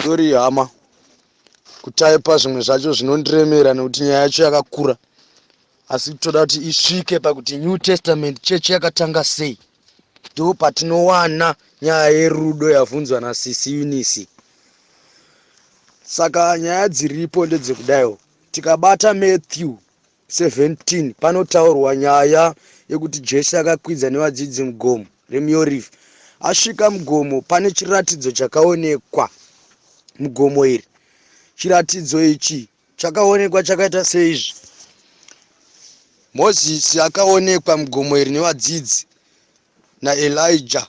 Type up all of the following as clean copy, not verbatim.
Sorry hama, kutaipa zvimwe zvacho zvinondiremera nekuti nyaya yacho yakakura, asi toda kuti isvike pakuti New Testament Church yakatanga sei. Ndo patinowana nyaya yerudo yavhunzwa nasisi Eunice. Saka nyaya dziripo ndedzekudaiwo, tikabata Matthew 17 panotaurwa nyaya yekuti Jesu akakwidza nevadzidzi mugomo reMiorivhi. Asvika mugomo pane chiratidzo chakaonekwa mugomo iri. Chiratidzo ichi chakaonekwa chakaita seizvi. Mozisi akaonekwa mugomo iri nevadzidzi naElijah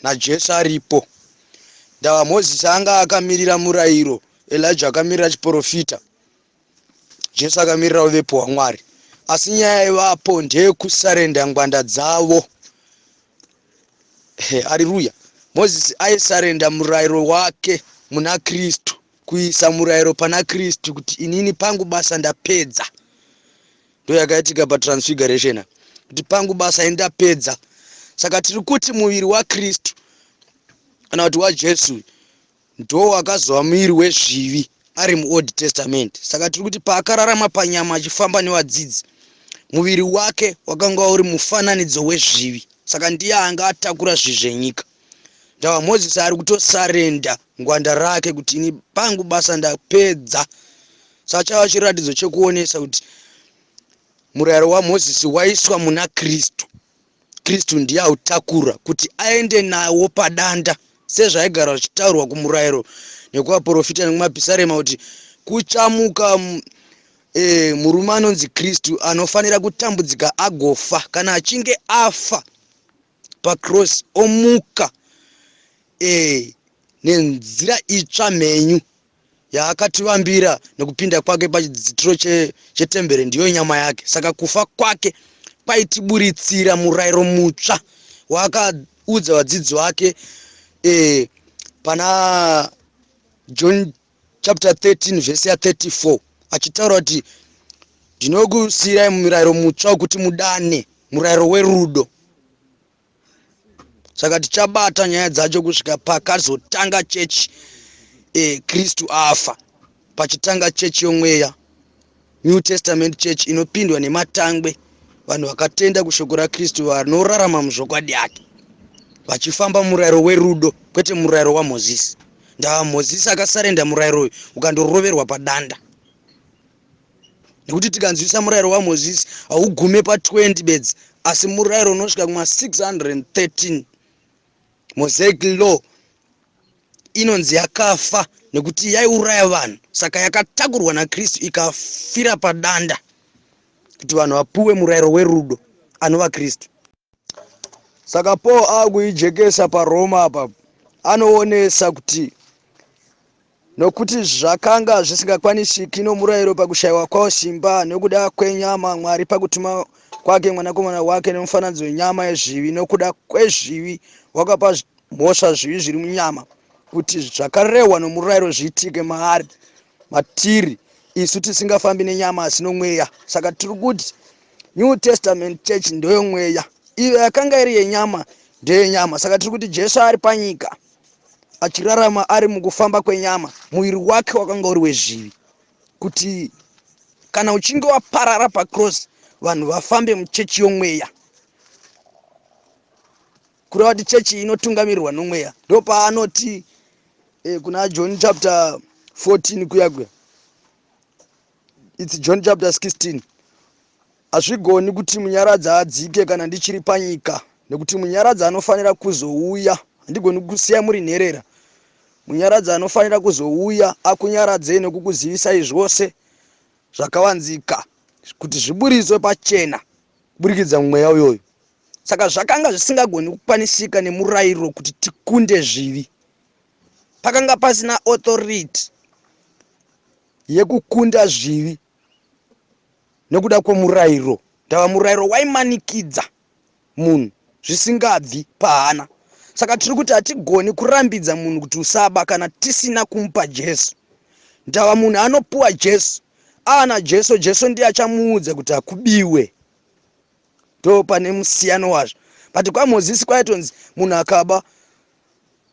naJesu aripo. Ndava Mozisi anga akamirira murayiro, Elijah akamirira chiporofita. Jesu akamirira uvepo hwaMwari. Asi nyaya yaivapo ndeyekusarenda ngwanda dzavo. Hariruya. Mozisi aisarenda murayiro wake muna Kristu, kuisa murayiro pana Kristu kuti inini pangu basa ndapedza. Ndo yakaitika paTransfiguration kuti pangu basa ini ndapedza. Saka tiri kuti muviri waKristu kana kuti waJesu ndowakazova muviri wezvivi ari muOld Testament. Saka tiri kuti paakararama panyama achifamba nevadzidzi, muviri wake wakanga uri mufananidzo wezvivi. Saka ndiye anga atakura zvivi zvenyika. Ndava Mozisi ari kutosarenda ngwanda rake kuti ini pangu basa ndapedza. Saka chava chiratidzo chekuonesa kuti murayiro waMozisi waiswa muna Kristu. Kristu ndiye autakura kuti aende nawo padanda sezvaigara zvichitaurwa kumurayiro nekuvaprofita nekumapisarema kuti kuchamuka e, murume anonzi Kristu anofanira kutambudzika agofa. Kana achinge afa pacross omuka e, nenzira itsva mhenyu yaakativambira nekupinda kwake pachidzitiro chetembere ndiyo nyama yake. Saka kufa kwake kwaitiburitsira murayiro mutsva waakaudza vadzidzi vake e, pana John chapter 13 vhesi ya 34 achitaura kuti ndinokusiyirai murayiro mutsva wekuti mudane, murayiro werudo. Saka tichabata nyaya dzacho kusvika pakazotanga chechi e, Kristu afa, pachitanga chechi yomweya, New Testament Church inopindwa nematangwe, vanhu vakatenda kushoko raKristu vanorarama muzvokwadi yake vachifamba murayiro werudo kwete murayiro waMozisi. Ndava Mozisi akasarenda murayiro uyu ukandoroverwa padanda, nekuti tikanzwisa murayiro waMozisi haugume pa20 bedzi, asi murayiro unosvika kuma 613. Mosaic law inonzi yakafa nekuti yaiuraya vanhu, saka yakatakurwa naKristu ikafira padanda kuti vanhu vapuwe murayiro werudo anova Kristu. Saka Paul akuijekesa paRoma apa, anoonesa kuti nokuti zvakanga zvisingakwanisiki nomurayiro pakushayiwa kwawo simba nokuda kwenyama, Mwari pakutuma kwake Mwanakomana wake nomufananidzo wenyama yezvivi, nokuda kwezvivi wakapa mhosva zvivi zviri munyama, kuti zvakarehwa nomurayiro zviitike maari matiri isu tisingafambi nenyama asi nomweya. Saka tiri kuti New Testament Church ndeyomweya, iyo yakanga iri yenyama ndeyenyama. Saka tiri kuti Jesu ari panyika achirarama ari mukufamba kwenyama, muviri wake wakanga uri wezvivi, kuti kana uchinge waparara pacross vanhu vafambe muchechi yomweya, kureva kuti chechi inotungamirirwa nomweya. Ndopaanoti eh, kuna John chapter 14 kuya kuya, it's John chapter 16, hazvigoni kuti Munyaradzi adzike kana ndichiri panyika, nekuti Munyaradzi anofanira kuzouya. Handigoni kusiya muri nherera. Munyaradzi anofanira kuzouya akunyaradzei nekukuzivisai zvose zvakavanzika kuti zviburitswe pachena kuburikidza mumweya uyoyo. Saka zvakanga zvisingagoni kukwanisika nemurayiro kuti tikunde zvivi. Pakanga pasina authority yekukunda zvivi nekuda kwemurayiro. Ndava murayiro waimanikidza munhu zvisingabvi pahana. Saka tiri kuti hatigoni kurambidza munhu kuti usaba kana tisina kumupa Jesu. Ndava munhu anopuwa Jesu, aana Jesu, Jesu ndiye achamuudza kuti hakubiwe. Ndo pane musiyano wazvo. But kwaMozisi kwaitonzi munhu akaba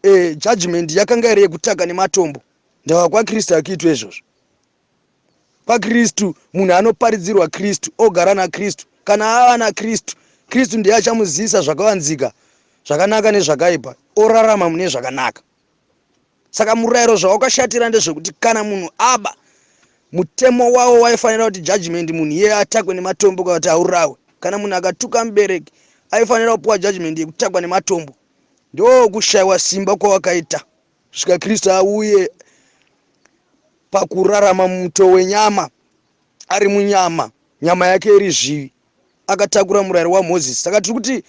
E, judgment yakanga iri yekutaka nematombo. Ndava kwaKristu hakuitwe izvozvo. KwaKristu munhu anoparidzirwa Kristu ogara naKristu. Kana ava naKristu, Kristu ndiye achamuzivisa zvakavanzika zvakanaka nezvakaipa, orarama mune zvakanaka. Saka murayiro zvawakashatira ndezvekuti kana munhu aba, mutemo wawo waifanira kuti judgment munhu iyeye atakwe nematombo kana kuti aurawe. Kana munhu akatuka mubereki aifanira kupiwa judgment yekutakwa nematombo. Ndokushaiwa simba kwawakaita kusvika Kristu auye pakurarama mumutoo wenyama ari munyama, nyama yake iri zvivi, akatakura murayiro waMozisi. Saka tiri kuti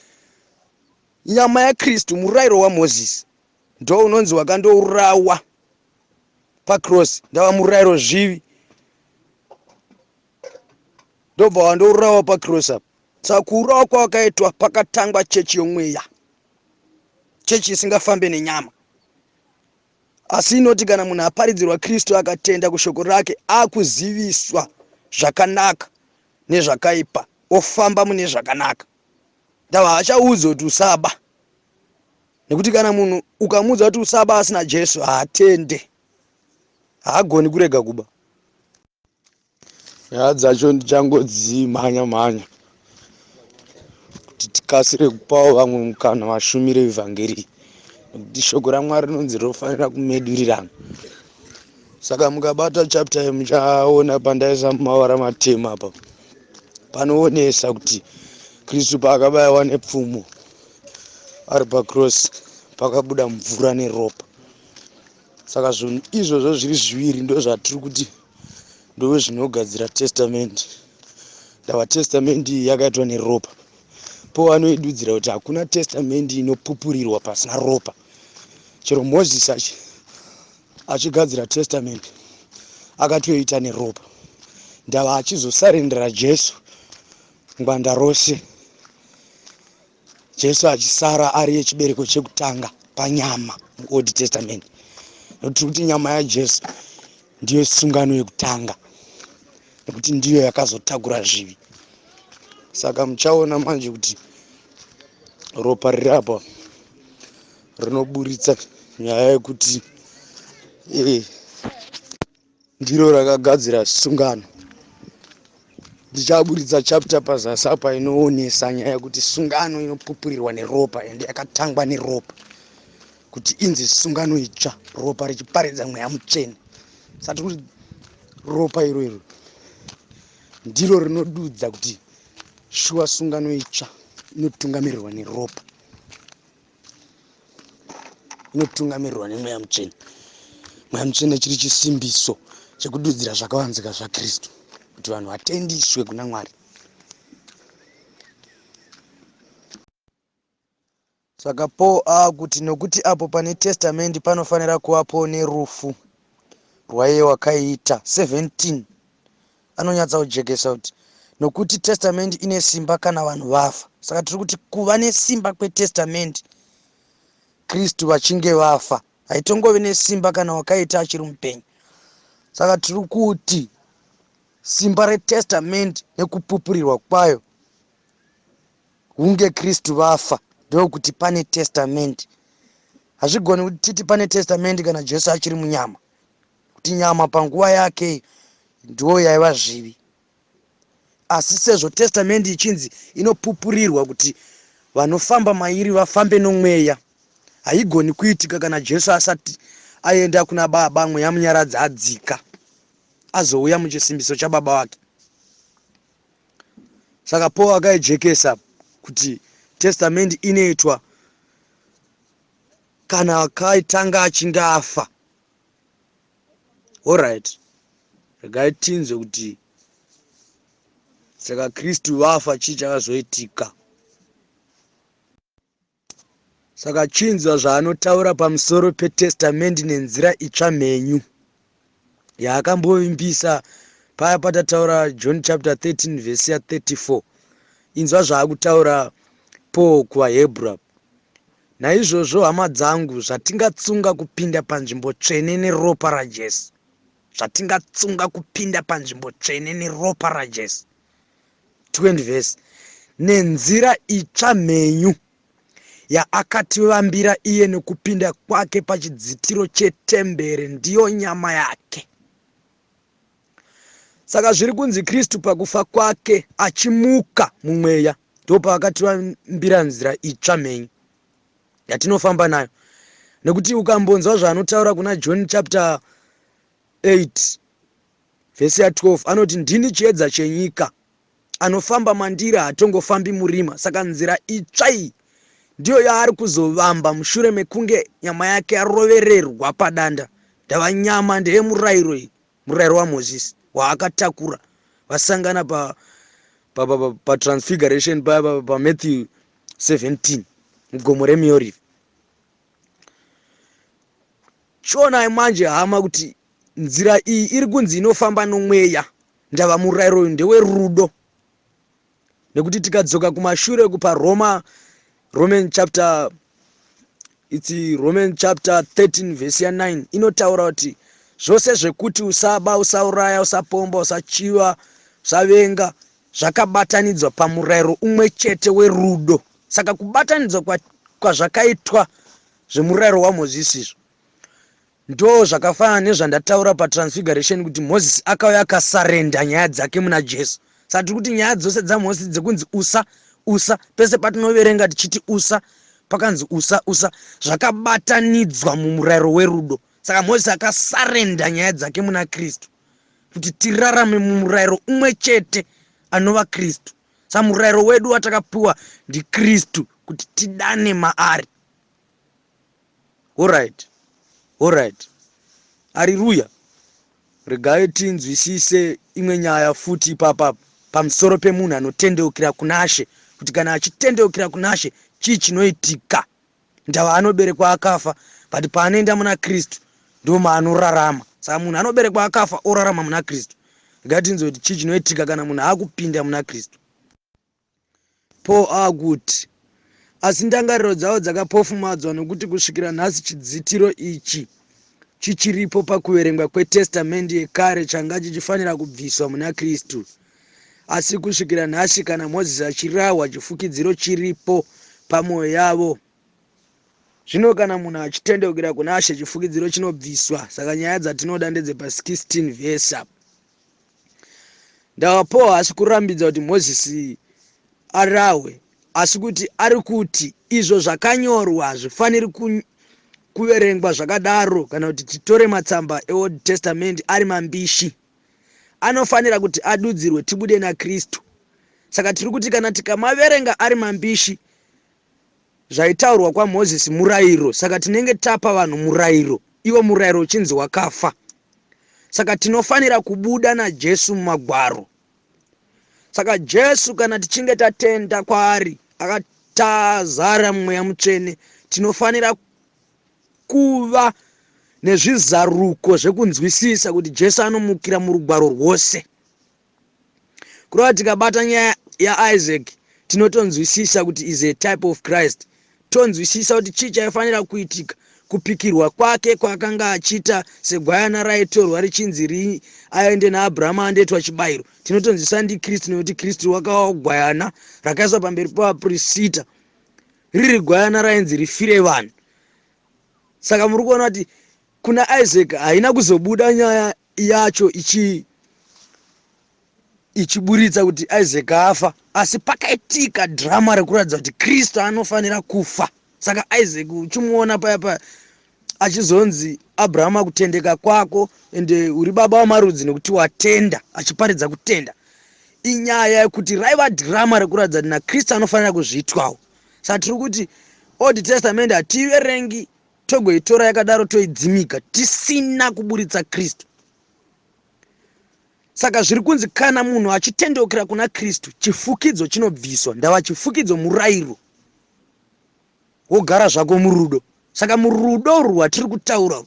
nyama yaKristu murayiro waMozisi ndo unonzi wakandourawa pacross, ndava murayiro zvivi, ndobva wandourawa pacross apa. Saka kuurawa kwawakaitwa pakatangwa chechi yomweya, chechi isingafambe nenyama, asi inoti kana munhu aparidzirwa Kristu akatenda kushoko rake, akuziviswa zvakanaka nezvakaipa, ofamba mune zvakanaka. Ndava haachaudzwe kuti usaba, nekuti kana munhu ukamuudza kuti usaba asina Jesu haatende, haagoni kurega kuba. Nyaya dzacho ndichangodzimhanya mhanya kuti tikasire kupawo vamwe mukana vashumire ivhangeri nekuti shoko raMwari rinonzi rinofanira kumedurirana. Saka mukabata chapter iyi muchaona pandaisa mumavara matema apa panoonesa kuti Kristu paakabaiwa nepfumo ari pacross pakabuda mvura neropa. Saka zvinhu izvozvo zviri zviviri ndozvatiri kuti ndozvinogadzira testament. Ndava testament iyi yakaitwa neropa. Po anoidudzira kuti hakuna testament inopupurirwa pasina ropa. Chero Moses achi achigadzira testament akatoita neropa. Ndava achizosarendera Jesu ngwanda rose. Jesu achisara ari yechibereko chekutanga panyama muOld Testament. Nekuti kuti nyama yaJesu ndiyo sungano yekutanga nekuti ndiyo yakazotakura zvivi. Saka muchaona manje kuti ropa riri apa rinoburitsa nyaya yekuti eh, ndiro rakagadzira sungano. Ndichaburitsa chapter pazasi apa inoonesa nyaya yekuti sungano inopupurirwa neropa ende yakatangwa neropa kuti inzi sungano itsva, ropa richiparidza mweya mutsvene. Sati kuti ropa iro iro ndiro rinodudza kuti shuwa sungano itsva inotungamirirwa neropa. inotungamirirwa nemweya mutsvene. Mweya mutsvene chiri chisimbiso chekududzira zvakavanzika zvaKristu kuti vanhu vatendiswe kuna Mwari. Saka Paul aakuti nokuti apo pane testamendi panofanira kuvapo nerufu rwaiye wakaiita. 17 anonyatsa kujekesa kuti nokuti testamendi ine simba kana vanhu vafa. Saka tiri kuti kuva nesimba kwetestamendi Kristu vachinge vafa haitongovi nesimba kana wakaita achiri mupenyu. Saka tiri kuti simba retestamendi nekupupurirwa kwayo hunge Kristu vafa ndokuti pane testamendi. Hazvigoni kuti titi pane testamendi kana Jesu achiri munyama. Kuti nyama panguva yake ndiyo yaiva zvivi. Asi sezvo testamendi ichinzi inopupurirwa kuti vanofamba mairi vafambe nomweya, haigoni kuitika kana Jesu asati aenda kuna Baba, Mweya Munyaradzi adzika azouya muchisimbiso chaBaba vake. Saka Paul akaijekesa kuti testamendi inoitwa kana akaitanga achinge afa. Alright, regai tinzwe kuti saka Kristu vafa chii chakazoitika. Saka chinzwa zvaanotaura pamusoro petestamendi nenzira itsva mhenyu yaakambovimbisa paya patataura John chapter 13 vhesi ya 34. Inzwa zvaakutaura Paul kuvaHebrew. Naizvozvo, hama dzangu, zvatingatsunga kupinda panzvimbo tsvene neropa raJesu, zvatingatsunga kupinda panzvimbo tsvene neropa raJesu, 20 vhesi, nenzira itsva mhenyu, yaakativambira iye nokupinda kwake pachidzitiro chetembere, ndiyo nyama yake. Saka zviri kunzi Kristu pakufa kwake achimuka mumweya ndopaakativambira nzira itsva mhenyu yatinofamba nayo. Nekuti ukambonzwa zvaanotaura kuna John chapter 8 vhesi ya 12 anoti ndini chiedza chenyika anofamba mandiri haatongofambi murima. Saka nzira itsva iyi ndiyo yaari kuzovamba mushure mekunge nyama yake yarovererwa padanda. Ndava nyama ndeyemurayiro iyi, murayiro waMozisi waakatakura vasangana pa patransfiguration pa, pa, pa, pa paMatthew 17 mugomo remiorivi. Chionai manje hama kuti nzira iyi iri kunzi inofamba nomweya ndava murayiro uyu ndewerudo nekuti tikadzoka kumashure kupa Roma Roman chapter it's Roman chapter 13 verse ya 9 inotaura kuti zvose zvekuti usaba usauraya usapomba usachiva usavenga zvakabatanidzwa pamurayiro umwe chete werudo saka kubatanidzwa kwazvakaitwa zvemurayiro waMozisi izvo Ndoo zvakafanana nezvandataura paTransfiguration kuti Mozisi akauya akasarenda nyaya dzake muna Jesu. Saka tiri kuti nyaya dzose dzaMozisi dzekunzi usa, usa, pese patinoverenga tichiti usa, pakanzi usa, usa, zvakabatanidzwa mumurayiro werudo. Saka Mozisi akasarenda nyaya dzake muna Kristu kuti tirarame mumurayiro umwe chete anova Kristu. Saka murayiro wedu watakapiwa ndiKristu kuti tidane maari. Horait, horait. Ariruya. Regai tinzwisise imwe nyaya futi ipapa pamusoro pemunhu anotendeukira kunaShe, kuti kana achitendeukira kunaShe chii chinoitika. Ndava anoberekwa akafa, but paanoenda muna Kristu ndo maanorarama. Saka munhu anoberekwa akafa orarama muna Kristu. Regai tinzwe kuti chii chinoitika kana munhu akupinda muna Kristu. Paul akuti, Asi ndangariro dzavo dzakapofumadzwa nokuti kusvikira nhasi chidzitiro ichi chichiripo pakuverengwa kweTestamendi Yekare changa chichifanira kubviswa muna Kristu. Asi kusvikira nhasi kana Mozisi achirahwa chifukidziro chiripo pamwoyo yavo. Zvino kana munhu achitendeukira kuna She chifukidziro chinobviswa. Saka nyaya dzatinoda ndedzepa 16 vhesi apa. Ndava Paul haasi kurambidza kuti Mozisi arahwe, asi kuti ari kuti izvo zvakanyorwa hazvifaniri kuverengwa zvakadaro kana kuti titore matsamba eOld Testament ari mambishi. Anofanira kuti adudzirwe tibude naKristu. Saka tiri kuti kana tikamaverenga ari mambishi, zvaitaurwa kwaMozisi murayiro, saka tinenge tapa vanhu murayiro, iwo murayiro uchinzi wakafa. Saka tinofanira kubuda naJesu mumagwaro. Saka Jesu kana tichinge tatenda kwaari akatazara mumweya mutsvene, tinofanira kuva nezvizaruko zvekunzwisisa kuti Jesu anomukira murugwaro rwose. Kureva tikabata nyaya yaIsaac tinotonzwisisa kuti is a type of Christ. Tonzwisisa kuti chii chaifanira kuitika kupikirwa kwake kwaakanga achiita segwayana raitorwa richinzi ri aende naAbrahama andoitwa chibayiro. Tinotonzwisisa ndiKristu nekuti Kristu wakava gwayana rakaiswa pamberi pavapurisita riri gwayana rainzi rifire vanhu. Saka muri kuona kuti kuna Isaac haina kuzobuda nyaya yacho ichi ichiburitsa kuti Isaac afa asi pakaitika drama rekuratidza kuti Kristu anofanira kufa saka Isaac uchimuona paya paya achizonzi Abrahama kutendeka kwako ende uri baba wamarudzi nekuti watenda achiparidza kutenda inyaya yekuti raiva drama rekuratidza kuti naKristu anofanira kuzviitwawo saka tiri kuti Old Testament hativerengi togoitora yakadaro toidzimika tisina kuburitsa Kristu. Saka zviri kunzi kana munhu achitendeukira kuna Kristu, chifukidzo chinobviswa. Ndava chifukidzo murairo, wogara zvako murudo. Saka murudo urwu rwatiri kutaura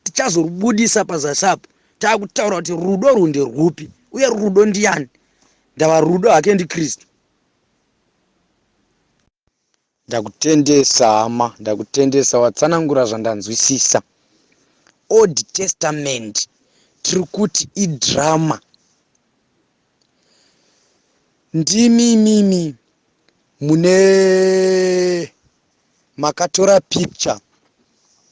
tichazorubudisa pazasi apo taakutaura kuti rudo urwu nderwupi uye rudo ndiyani. Ndava rudo hake ndiKristu. Ndakutendesa hama, ndakutendesa watsanangura zvandanzwisisa. Old Testament tiri kuti idrama. Ndimi imimi mune Makatora picture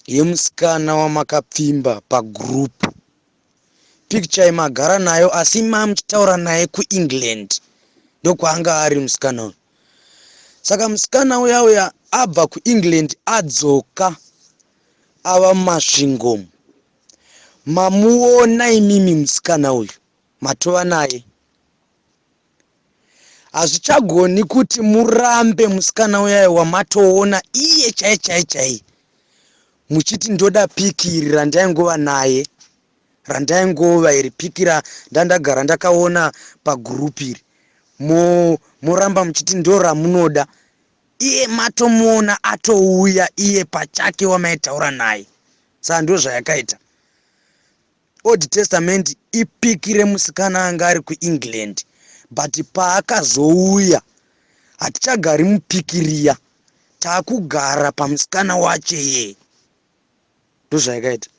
yemusikana wamakapfimba pagroup. Picture imagara nayo asi mamuchitaura naye kuEngland ndokwaanga ari musikana uyu. Saka musikana uya uya abva kuEngland adzoka ava muMasvingo umu. Mamuona imimi musikana uyu matova naye. Hazvichagoni kuti murambe musikana uyayo wamatoona iye chai chai chai muchiti ndoda piki iri randaingova naye randaingova iri piki randandagara ndakaona pagroup iri moramba muchiti ndo ramunoda iye matomuona atouya iye pachake wamaitaura naye saka ndozvayakaita Old Testament ipiki remusikana anga ari kuEngland but paakazouya hatichagari mupiki riya takugara pamusikana wacho iyeye ndozvayakaita.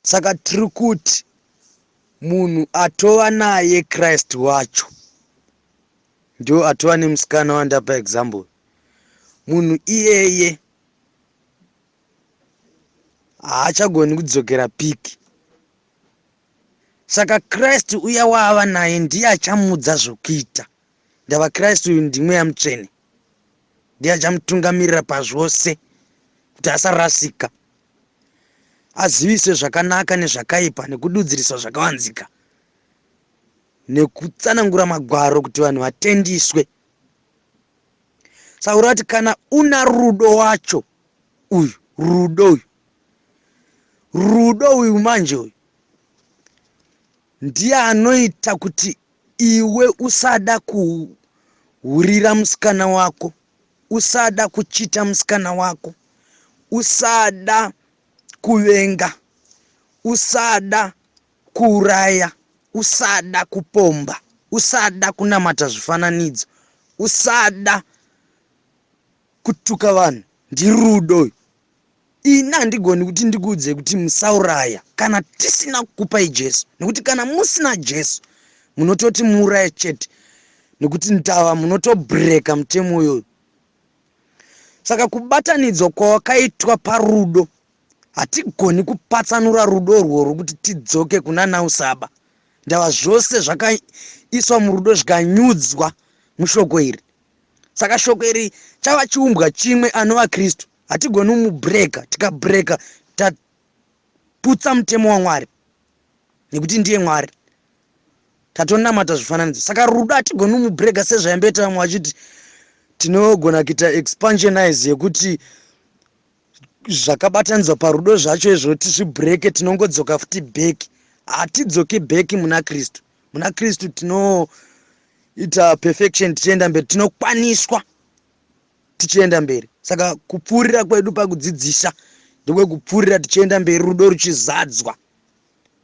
Saka tiri kuti munhu atova naye Christ wacho ndio atova nemusikana wandapa example munhu iyeye haachagoni kudzokera piki saka kristu uya waava naye ndiye achamuudza zvokuita ndava kristu uyu ndimweya mutsvene ndiye achamutungamirira pazvose kuti asarasika aziviswe zvakanaka nezvakaipa nekududziriswa zvakavanzika nekutsanangura magwaro kuti vanhu vatendiswe Saka urati kana una rudo wacho uyu rudo uyu rudo uyu manje uyu ndiye anoita kuti iwe usada kuhurira musikana wako usada kuchita musikana wako usada kuvenga usada kuuraya, usada kupomba, usada kunamata zvifananidzo, usada kutuka vanhu. Ndirudo uyu. Ini handigoni kuti ndikuudze kuti musauraya kana tisina kukupai Jesu, nekuti kana musina Jesu munototi muuraye chete, nekuti ndava munotobreaka mutemo uyoyo. Saka kubatanidzwa kwawakaitwa parudo Hatigoni kupatsanura rudo urworwo kuti tidzoke kuna nausaba. Ndava zvose zvakaiswa murudo zvikanyudzwa mushoko iri. Saka shoko iri chava chiumbwa chimwe anova Kristu. Hatigoni kumubreaka, tikabreaka taputsa mutemo waMwari nekuti ndiye Mwari. Tatonamata zvifananidzo. Saka rudo hatigoni kumubreaka sezvaimboita vamwe vachiti tinogona kuita expansionize yekuti zvakabatanidzwa parudo zvacho izvo tizvibreke tinongodzoka futi back hatidzoki back muna kristu muna kristu tinoita perfection tichienda mberi tinokwaniswa tichienda mberi saka kupfuurira kwedu pakudzidzisa ndekwekupfuurira tichienda mberi rudo ruchizadzwa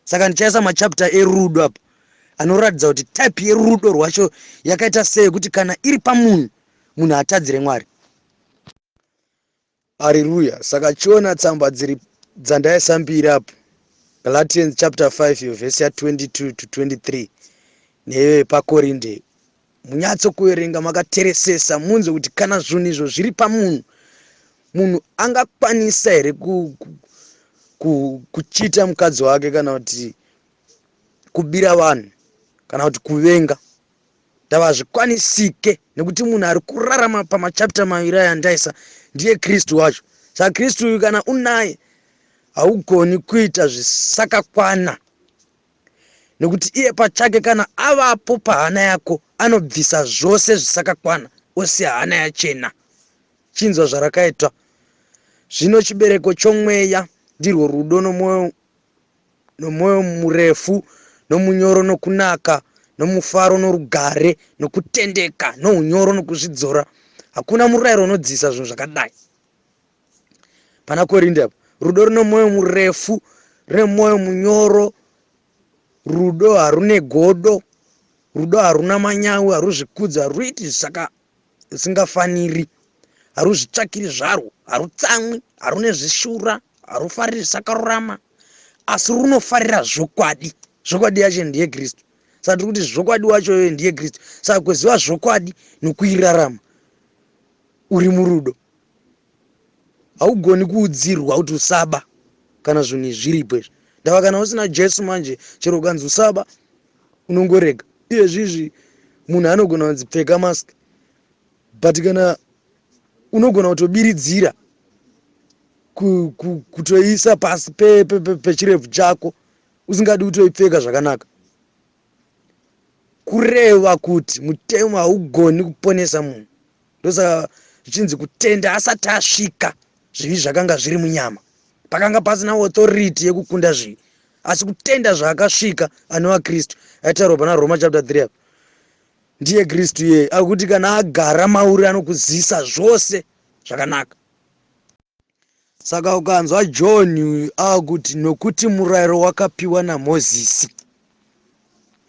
saka ndichaisa machapter erudo apa anoratidza kuti type yerudo rwacho yakaita sei kuti kana iri pamunhu munhu atadzire mwari Areruya. Saka chiona tsamba dziri dzandaisa mbiri apo. Galatians chapter 5 iyo vhesi ya 22 to 23 neiyo yepaKorinde. Munyatso kuverenga makateresesa munzwe kuti kana zvinhu izvo zviri pamunhu munhu angakwanisa here ku, ku, ku, kuchita mukadzi wake kana kuti kubira vanhu kana kuti kuvenga ndava hazvikwanisike nekuti munhu ari kurarama pamachapter maviri aya andaisa ndiye kristu wacho saka kristu uyu kana unaye haugoni kuita zvisakakwana nekuti iye pachake kana avapo pahana yako anobvisa zvose zvisakakwana osiya hana yachena chinzwa zvarakaitwa zvino chibereko chomweya ndirwo rudo nomwoyo nomwoyo murefu, nomunyoro, nokunaka, nomufaro, norugare, nokutendeka, nounyoro, nokuzvidzora. Hakuna murayiro unodzivisa zvinhu zvakadai. Pana Korinde apo, rudo rune mwoyo murefu, rune mwoyo munyoro, rudo harune godo, rudo haruna manyawi, haruzvikudzi, haruiti zvisingafaniri, haruzvitsvakiri zvarwo, harutsamwi, harune zvishura, harufariri zvisakarurama, asi runofarira zvokwadi. Zvokwadi yacho ndiye Kristu. Saka tiri kuti zvokwadi wacho iyoyo ndiye Kristu. Saka kuziva zvokwadi nokuirarama uri murudo. Haugoni kuudzirwa kuti usaba kana zvinhu izvi zviripo izvi. Ndava kana usina Jesu manje chero ukanzi usaba unongorega. Iyezvizvi munhu anogona kunzi pfeka mask but kana unogona kutobiridzira kutoiisa pasi pechirebvu chako usingadi kutoipfeka zvakanaka. Kureva kuti mutemo haugoni kuponesa munhu. Ndosaka zvichinzi kutenda asati asvika zvivi zvakanga zviri munyama. Pakanga pasina authority yekukunda zvivi. Asi kutenda zvaakasvika anova Kristu. Aitaurwa pana Roma chapter 3 apa. Ndiye Kristu iyeye. Akuti kana agara mauri anokuzivisa zvose zvakanaka. Saka ukanzwa John akuti nokuti murayiro wakapiwa naMozisi,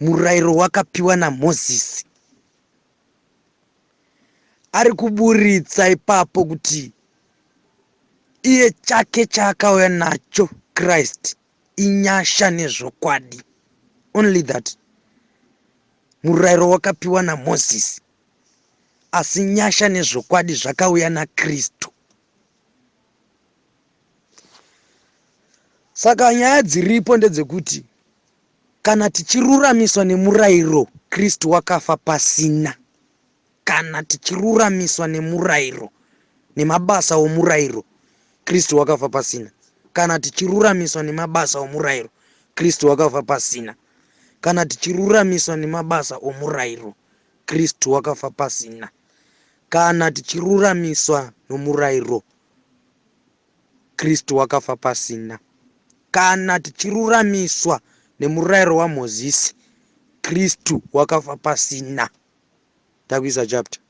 murayiro wakapiwa naMozisi, ari kuburitsa ipapo kuti iye chake chaakauya nacho Christ inyasha nezvokwadi. Only that. Murayiro wakapiwa naMozisi, asi nyasha nezvokwadi zvakauya naKristu. Saka nyaya dziripo ndedzekuti kana tichiruramiswa nemurayiro, Kristu wakafa pasina. Kana tichiruramiswa nemurayiro, nemabasa omurayiro, Kristu wakafa pasina. Kana tichiruramiswa nemabasa omurayiro, Kristu wakafa pasina. Kana tichiruramiswa nemabasa omurayiro, Kristu wakafa pasina. Kana tichiruramiswa nomurayiro, Kristu wakafa pasina. Kana tichiruramiswa nemurayiro waMozisi, Kristu wakafa pasina. Takuisa chapter.